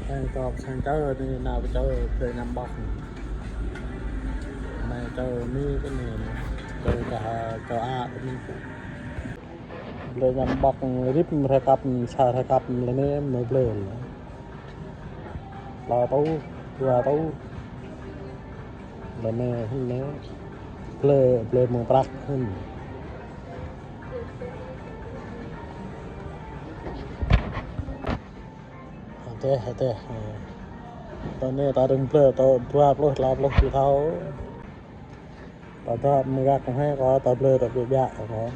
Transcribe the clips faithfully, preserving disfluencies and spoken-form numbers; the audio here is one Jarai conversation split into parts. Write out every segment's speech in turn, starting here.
Sang čŏp, sang čơ anai, nao pơ čơ, blơi añăm ƀŏk. Anai čơ Mi kơ anai, čơ kơ, čơ A kơ Mi. Blơi añăm ƀŏk rĭm rơkăp, sa rơkăp lĕ anai mơ̆ blơi lĕ. Klâo rơtuh, dua rơtuh. Lĕ anai, anai. Blơi, blơi mơ̆ng prăk anai. Adih, adih. Tơ anai ta dơ̆ng blơi, tơ dua pluh, klâo pluh či thâo. Ta dŏ mơ̆ng gah kơ hĕ kơ ta blơi ta ƀiă ƀiă kơ.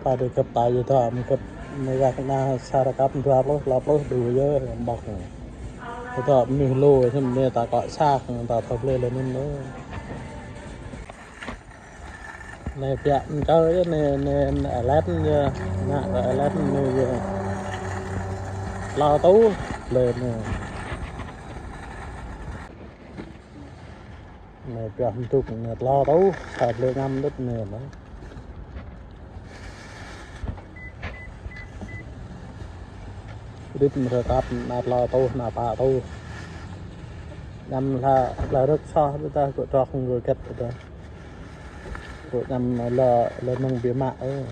Ta dŏ gơ̆p ta yua dŏ mơ̆ng gơ̆p mơ̆ng gah kơ anai sa rơkăp dua pluh, klâo pluh, dua yơh, ƀŏk. Ta dŏ mơnuih lu, samơ̆ anai ta kơ sa, ta thâo blơi lĕ anŭn lu. Anai ƀiă mơ̆ng čơ yơh, anai, anai, anai alet yơh, anai alet anai yơh. Klâo rơtuh blơi anai. Anai pioh mơdŭk anai klâo rơtuh, sa blơi añăm đôč anai anai. Rĭm rơkăp anai klâo rơtuh, anai pă rơtuh. Añăm hla, hla rơ̆k soh đôč ta, gơ̆ trŏk gơ̆ gĕt đôč ta. Gơ̆ añăm lơ, lơ mơ̆ng biă mă ôh.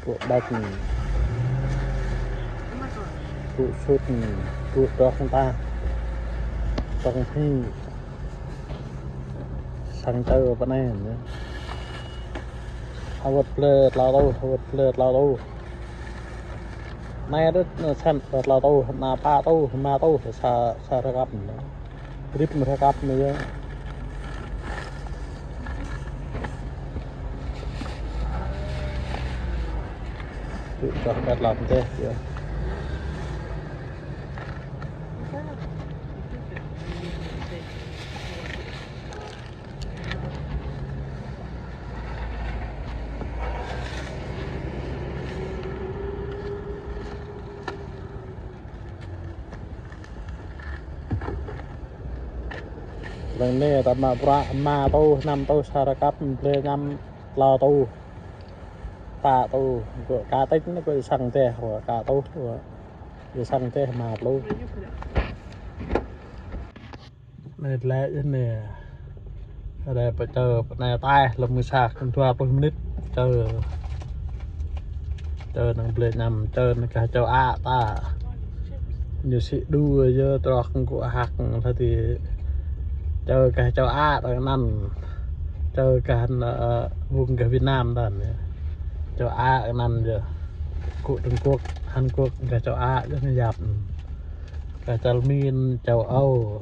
Gơ̆ ƀač, gơ̆ sut, gơ̆ trŏk ta, trŏk phi. Sang čơ pơ anai anai. Hơwơ̆t blơi klâo rơtuh, hơwơ̆t blơi klâo rơtuh. Anai đôč, anai sen klâo rơtuh, anai pă rơtuh, rơma rơtuh, sa, sa rơkăp anai. Rĭm rơkăp anai yơh. Tui čŏh ƀĕ lăm teh yơh. Lăng anai ta mă bruă rơma rơtuh, năm rơtuh, sa rơkăp, blơi añăm klâo rơtuh. Pă rơtuh, gơ̆ kơ tĕč anai gơ̆ sang teh, gơ̆ kơ rơtuh, gơ̆ sang teh rơma pluh. Anai lĕ anai. Rai pơ čơ, pơ anai ataih, lơ̆m mơ̆ sa kơ dua pluh mơnit čơ. Čơ năng blơi añăm, čơ năng gah čô A ta. Ñu sĭ đu yơh trŏk gơ̆ hăk hla ti. Čơ gah čô A ta anăn. Čơ gah anŭn, ơ, vùng gah Việt Nam ta anŭn. Čô A anŭn yơh. Gơ̆ Trung Quốc, Hàn Quốc, gah čô A yơh ñu yap. Gah čar Mi, châu Âu.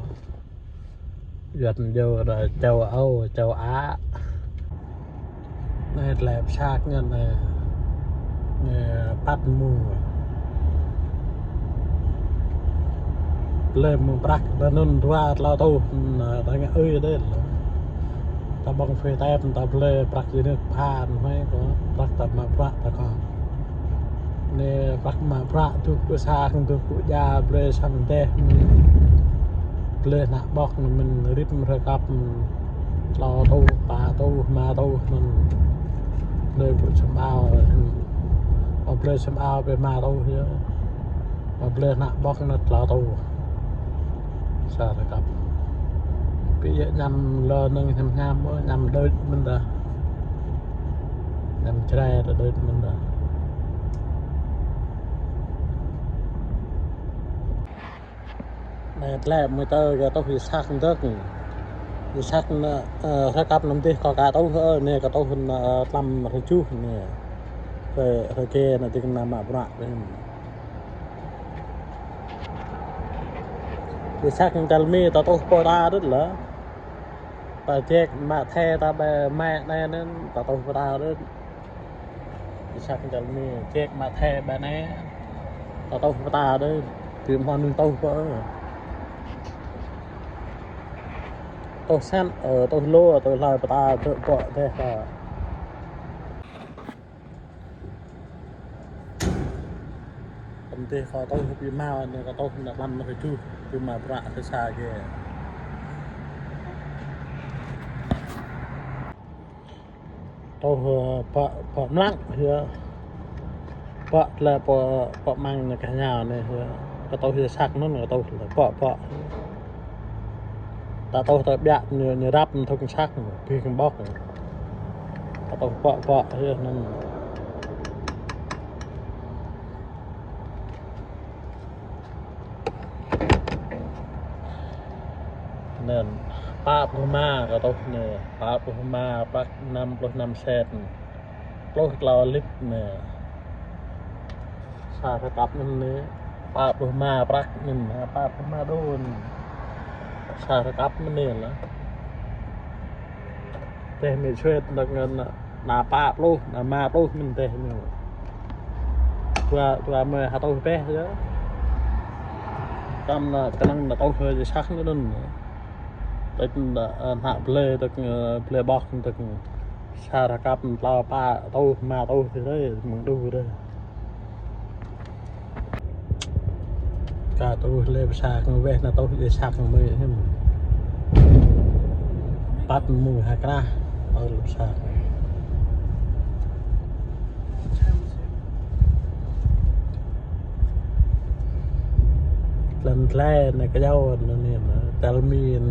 Yuan yơh là châu Âu, châu Á. Anai lĕ pơsăk ñu anai. Anai păt mơ̆ng. Blơi mơ̆ng prăk ta anŭn dua klâo rơtuh, anai ta ngă ơi đĕ. Ta ƀơ̆ng phê tep, ta blơi prăk jơnưk phan, hmei kơ prăk ta mă bruă ta kơ. Anai prăk mă bruă tŭ kơ sa, tŭ kơ ja, blơi sang deh. Blơi ană ƀŏk anŭn mơ̆n rĭm rơkăp klâo rơtuh, pă rơtuh, rơma rơtuh anŭn. Blơi ƀu sum ao. Mă blơi sum ao ƀơi rơma rơtuh yơh. Mă blơi ană ƀŏk anŭn klâo rơtuh. Sa rơkăp. Ƀu djơ̆ añăm lơ nơ̆ng hiam hiam ôh, añăm đôč mơ̆n dah. Añăm Jrai ta đôč mơ̆n dah. Anai tlĕ mơ̆ tơ kơ tuh yơh săk dơ̆ng. Yơh săk anŭn, ơ, rơkăp anŭn dih kơ kơ tuh, ơ, anai kơ tuh anŭn, ơ, tlam rơjuh anai. Rơ-, rơkê anŭn dih kơ anŭn mă bruă dih. Yơh săk anŭn tal mi ta tuh pô ta đôč lă. Ta jek mă the ta ƀơi mă anai anŭn ta tuh pô ta đôč. Yơh săk anŭn tal mi jek mă the ƀơi anai. Ta tuh pô ta đôč. Tui mơ̆n anŭn tuh pô. Tuh săn, ơ, tuh lu, tuh hlơi pô ta, tuh pô dih ta. Tơm dih kơ tuh ƀu mă, anai kơ tuh anŭn tlam rơjuh, ƀu mă bruă kơ sa gê. Tuh, ơ, pă, pă mlăng, yơh. Pŏk lĕ pŏk, pŏk măng anai kah ñu anai, kơtuh yơh săk anŭn, kơtuh lĕ pŏk, pŏk. Ta tuh ta ƀiă ñu, ñu răp thŭk săk, pih kơƀŏk. Kơtuh pŏk, pŏk yơh anŭn. Anŭn, pă pluh rơma kơtuh anai, pă pluh rơma prăk, năm pluh năm sen. Pluh klâo lit anai. Sa rơkăp anŭn anai, pă pluh rơma prăk anŭn, pă pluh rơma đô anŭn. Sa rơkăp anŭn anai lah. Tơl mĕ suet anŭn, anŭn, anŭn pă pluh, anŭn rơma pluh anŭn tơl ñu. Dua, dua mơi ha tuh tơl yơh. Tơl anŭn, kơnơ̆ng anŭn tuh yơh săk anŭn. Tơl anŭn, ơ, hă blơi, tơl, ơ, blơi ƀŏk, tơl sa rơkăp anŭn klâo pă tuh, rơma tuh tơl rai, mơ̆ng đu rai. Kơ tuh lĕ pơsăk ngă weh anŭn tuh lĕ săk ngă mơi hiư̆m. Păt mơ̆ng ha krah, ơ lĕ pơsăk. Tơl tơlơi anai kơyâo anŭn anai, tơl mĭn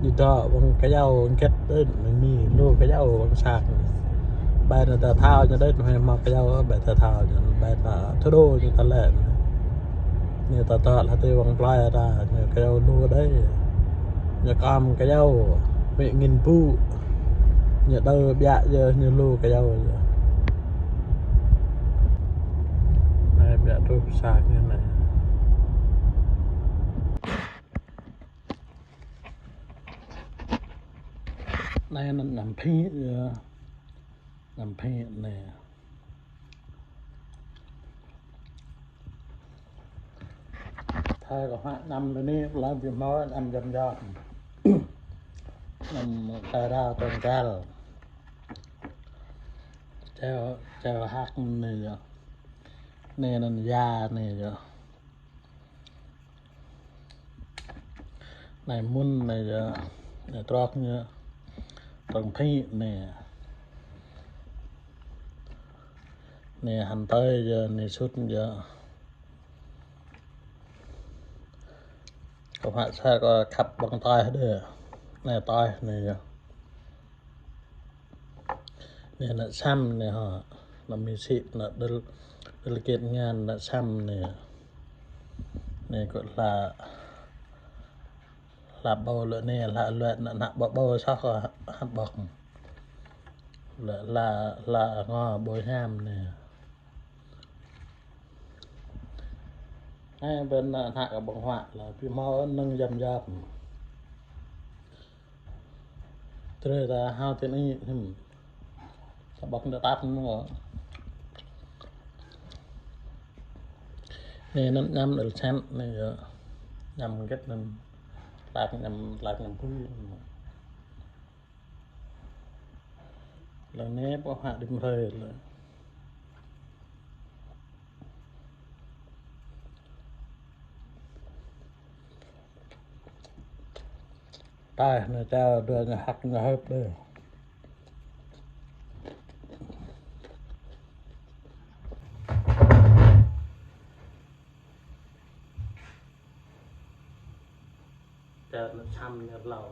ñu dŏ ƀơ̆ng kơyâo hơget đĕč, mĭn lu kơyâo ƀơ̆ng săk. Ƀai anŭn ta thâo ñu đĕč, hmâo kơyâo, ƀai ta thâo ñu, ƀai ta thâo đôč ñu tơlơi. Anai ta dŏ hơtai ƀơ̆ng plơi ta, ñu kơyâo lu đơi. Ñu kơm kơyâo, mĭn ngĭn ƀu. Ñu đơ ƀiă yơh, ñu lu kơyâo yơh. Anai ƀiă truh pơsăk ñu anai. Anai anŭn añăm phĭ yơh. Añăm phĭ anai. Thâo kơ hmâo añăm lĕ anai, plơi ƀu hmâo añăm jăm jam. Añăm ta rao tơ̆ng kal. Čeo, čeo hăk anai yơh. Anai anŭn ya anai yơh. Anai mŭn anai yơh, anai trŏk ñu, trŏk phĭ anai. Anai hăn tơi yơh, anai sut yơh. Kơ hmâo sa kơ khăp ƀơ̆ng tơi đơi. Anai tơi anai yơh. Anai ană săm anai hŏ. Ană mĭn sĭ ană đơl, đơl kĕt ngăn ană săm anai. Anai kơ hla, hla ƀâo lĕ anai, hla lĕ ană, ană ƀâo ƀâo soh kơ hă ƀŏk. Lĕ hla, hla ngŏ ƀâo hiam anai. Anai ƀơi ană kơ ƀơ̆ng huă lĕ ƀu hmâo anŭn jăm jam. Tơlơi ta hao tơl anai hiư̆m. Ta ƀŏk anŭn tap anŭn. Anai anŭn añăm đơl čan anai yơh. Añăm hơget anŭn. Tlak añăm, tlak añăm pui. Lăng anai pô hă đĭm hrơi lĕ. Tơl anai čar dua ñu hăk ñu hơp đơi. Čar anŭn čăm ñu hlâo.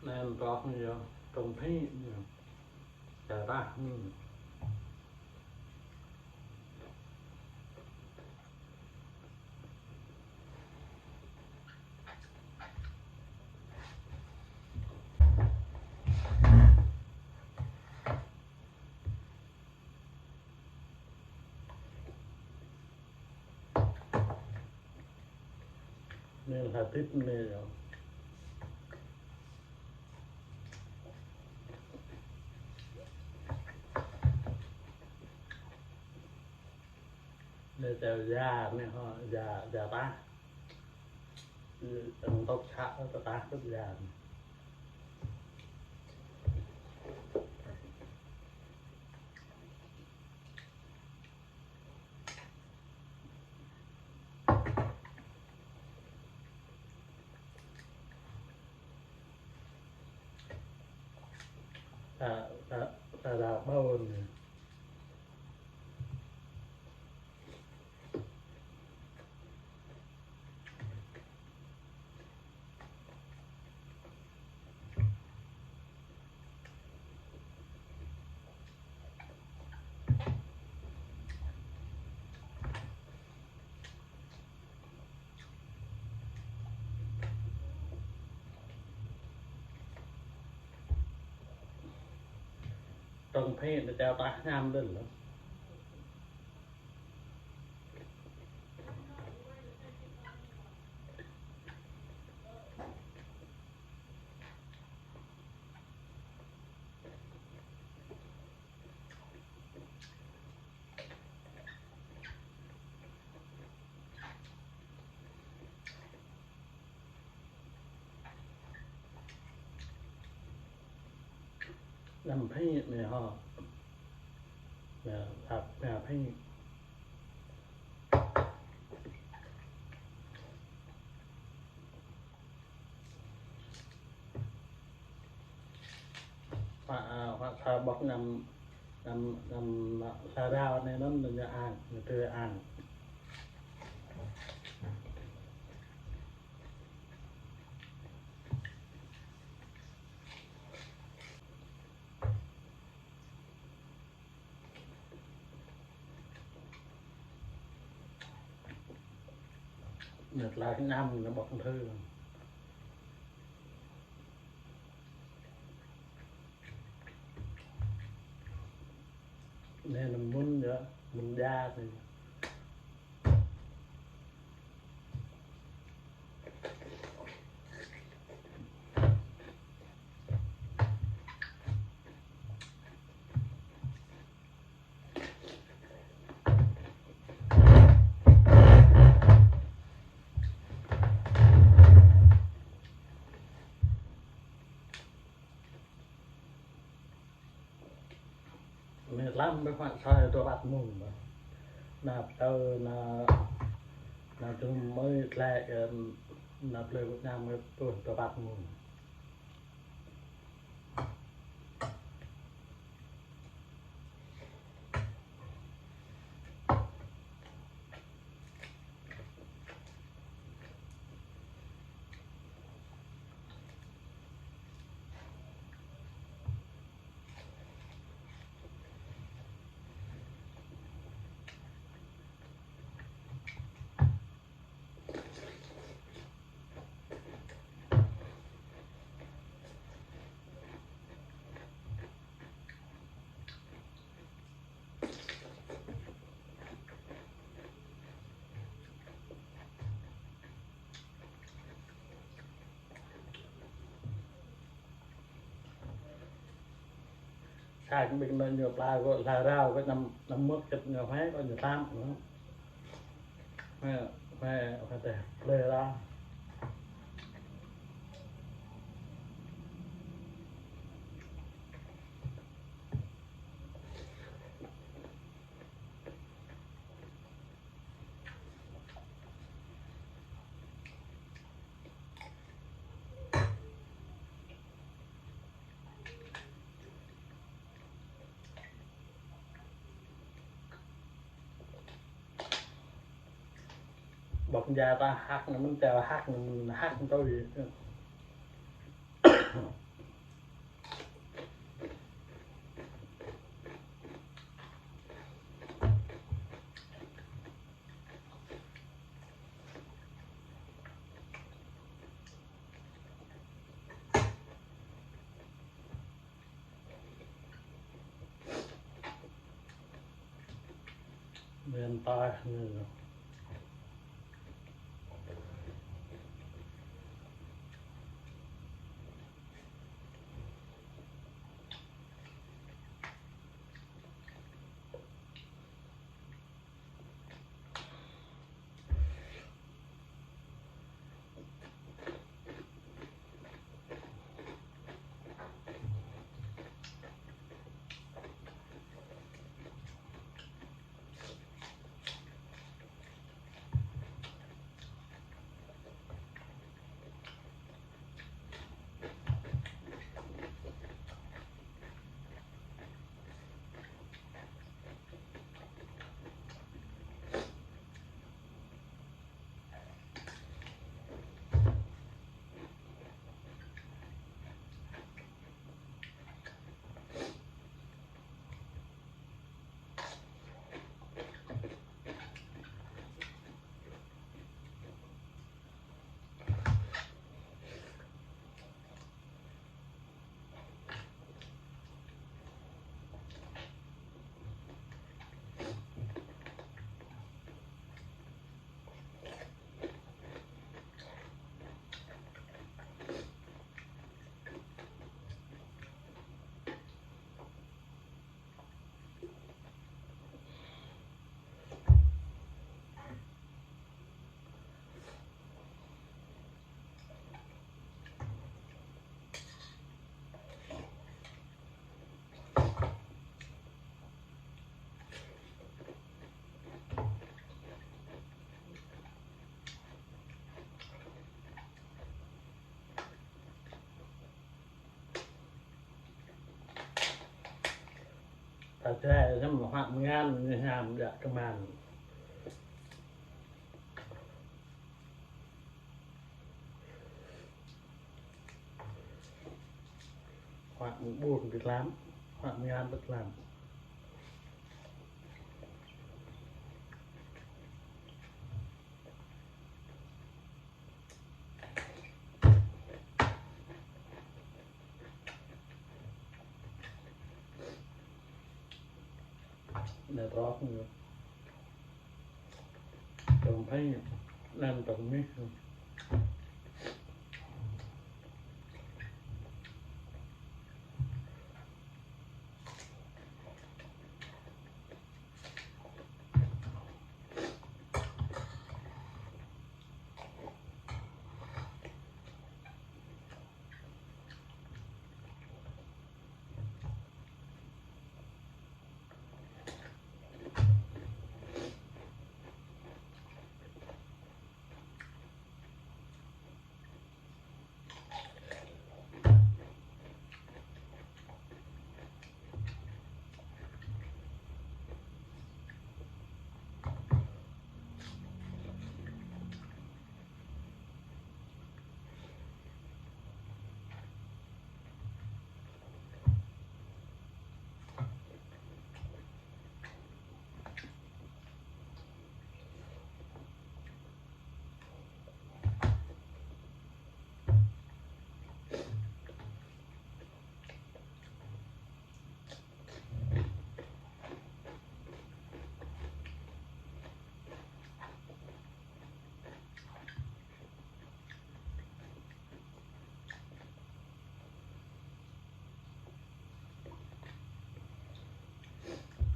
Anai trŏk ñu yơh, trŏk phĭ ñu. Čar tah ñu. Anai hơdip anai yơh. Anai čar ya anai hŏ, ya, ya tah. Tơ̆ng tŏk čă tơdah tŭ yan. Ta, ta, ta, ta ƀôn. Tơ̆ng phê ta čao ta ñam đơ̆l. Năm phê mẹ họ. Mẹ, mẹ phê. Hua, a, hua sa ƀŏk năm, năm, năm, a, sa rao anai anŭn ñu ang, ñu tui ang. Ñu tơlơi năm ñu ƀŏk thư. Anai ñu mŭn yơh, mŭn ja anai. Mơ̆ lăm ƀơi hua sa dua păt mông ƀă. Nă pơtao nă, nă tơm mơi tlĕ kơ nă plơi Việt Nam kơ tuh dua păt mông. Sa kơ ƀing anŭn ñu pla kơ hla rao kơ năm, năm mơ̆k čĕt ñu huai kơ ñu tam. Huai, huai, huai tơlơi rao. Ƀŏk ja ta hăk ñu mơ̆n, ta hăk ñu mơ̆n, hăk ñu tui. Miền Tây. Ta jai lăm hua mơngan ñu hiam jak kơman. Hua mơbun bit lam, hua mơngan bit lam. Nè trok ñu. Tơm phai, năn tơm mih.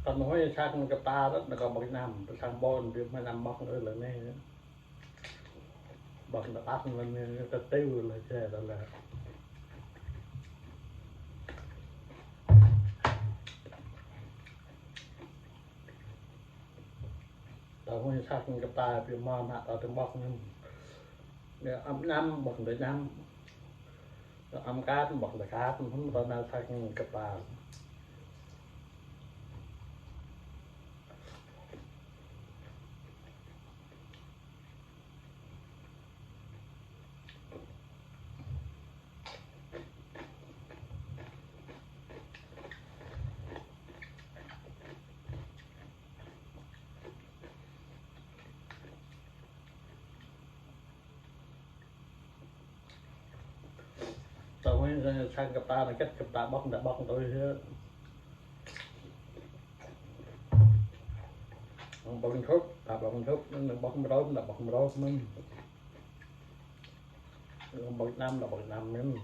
Tơm hơi săng kơ ta rơ̆t nă kơ bơk năm, săng bon, biă mă năm bơk ơi lơ nê. Bơk nă bơk nă nê, kơ têu lơ jai lơ lơ. Tơm hơi săng kơ ta, biă mă nă ta tơm bơk nă. Nê ăm năm, bơk nă năm. Ăm kat, bơk nă kat, hŭn ta nă săng kơ ta. Tơm hơi săng kơ ta nă kĕt kơ ta bơk nă bơk tui hă. Bơk thŭp, ta bơk thŭp, nă bơk mrô, nă bơk mrô mơ̆n. Bơk năm, nă bơk năm mơ̆n.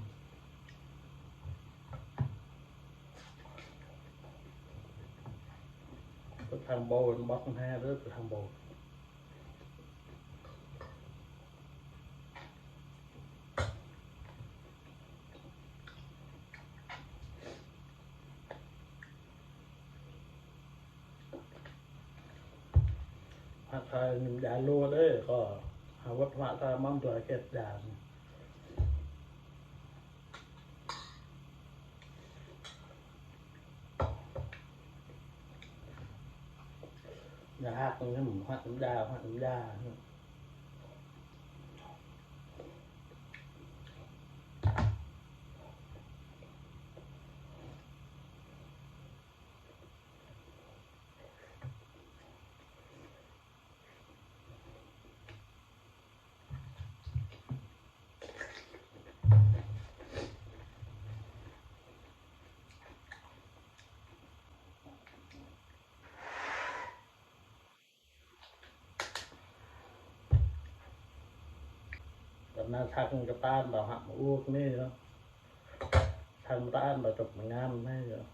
Tơ thang bô, bơk nă hă, tơ thang bô. Hă, hă, ñu djai lu đơi, kơ. Hă, wơ̆t hă, hă, mơ̆n tui hơget djai. Djai hă, ñu hă, djai, hă, djai. Tơnah săng kơ ta nă hă mơ̆ uk nê yơh. Săng ta nă tŭp mơngan nê yơh.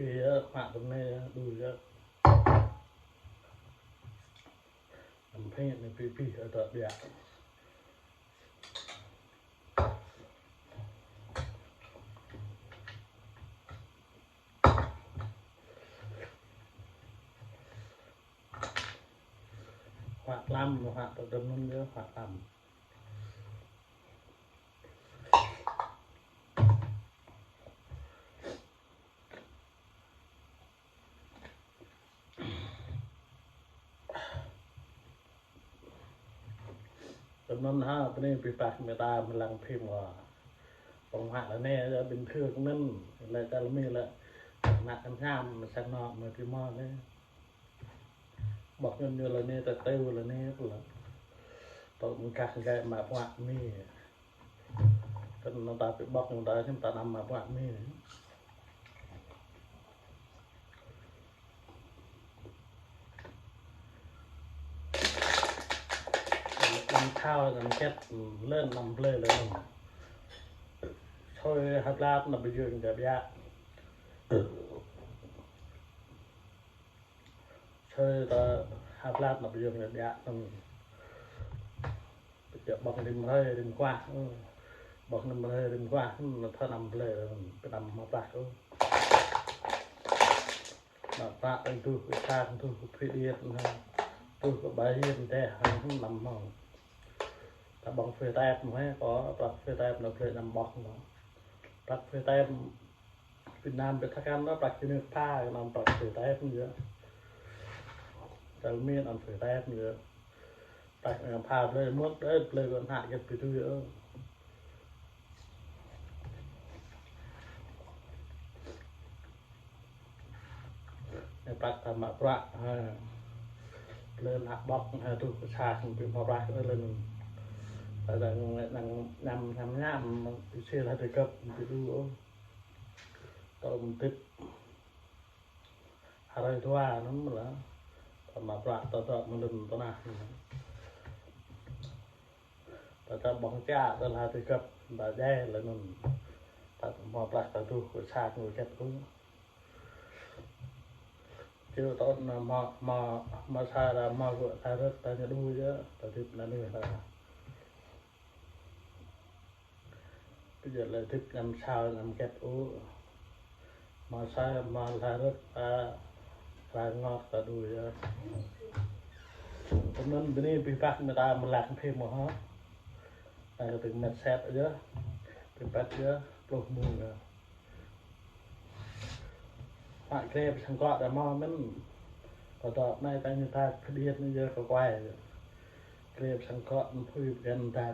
Yơh, hmă tơm anai yơh, đu yơh. Năm phê anai pih pih ơ tơ ƀiă. Hmă tlam, hmă tơ tơm anŭn yơh, hmă tlam. Tơm anŭn ha, bơni pih pah mơta mơlăng phim wa. Pơng hmă lơ anai yơh bình thường mơ̆n, lĕ tal mi lĕ. Hmă tơm hiam, mơ̆ sang anŏ, mơ̆ pih mơ̆ anai. Ƀŏk ñŭn ñu lơ anai, ta teo lơ anai pơlă. Tơl mơ̆ng kah gai mă pơhuă mi. Kơnơ̆ng ta pơƀŏk ñŭn ta hiư̆m ta anăm mă pơhuă mi. Anăm thâo, anăm čet, lơ̆n anăm blơi lơ̆n. Sôi ha blat anăm pơyơng ƀiă ƀiă. Sôi ta ha blat anăm pơyơng ƀiă ƀiă anăm. Pơčeh ƀơ̆ng rĭm hrơi rĭm kuah. Ƀơ̆ng rĭm hrơi rĭm kuah, anŭn thâo anăm blơi, pơanăm mă prăk. Mă prăk tơl tuh kơ sang, tuh kơ phê điêt, tuh kơ ƀai hiên teh, anăm mơ̆ng. Ta ƀơ̆ng phê tep mơ̆ hĕ, kơ prăk phê tep anŭn blơi anăm ƀơ̆ng mơ̆. Prăk phê tep Việt Nam ƀiă tha kăn anŭn prăk čơnơ̆ng pha, anăm prăk phê tep anŭn yơh. Tal mi anăm phê tep anŭn yơh. Prăk anăm pha blơi mŭt, ơ, blơi kơ ană gĕt ƀiă tui yơh. Anai prăk ta mă prăk, ha. Blơi ană ƀŏk, ha, tuh kơ sang, pih mă prăk, ơ, lơ̆n. Ta đang, đang ñăm, ñăm, ñăm, ih sĭ lah tơgăp, ƀiă tui, ơ. Tơl mơ̆n tĭp. Hrơi dua anŭn mơ̆ lah. Ta mă prăk ta dŏ mơ̆ng lơ̆n tơnah. Ta čă ƀơ̆ng čă tơl ha tơgăp ta djai lơ anŭn. Ta mă prăk ta tuh kơ sang kơ gĕt kơ. Čiu tơl anŭn mă, mă, mă sa ra mă gơ̆ sa rơ̆k ta ñu đu yơh, ta tĭp anŭn yơh ta. Ƀiă lĕ tĭp anăm sao anăm gĕt ôh. Mă sa mă sa rơ̆k ta, ta ngŏt ta đu yơh. Tơm anŭn bơni pih pah mơta mơlăng phim mơ̆ hă. Anai kơ tơng met set yơh. Tơng pet yơh, pluh mông yơh. Hmă grê pơsăng kŏ đa mơ̆ mơ̆n. Kơ tơ̆ anai ta ñu ta phê điêt anai yơh kơ kuai yơh. Grê pơsăng kŏ anŭn phui pơgăn ta.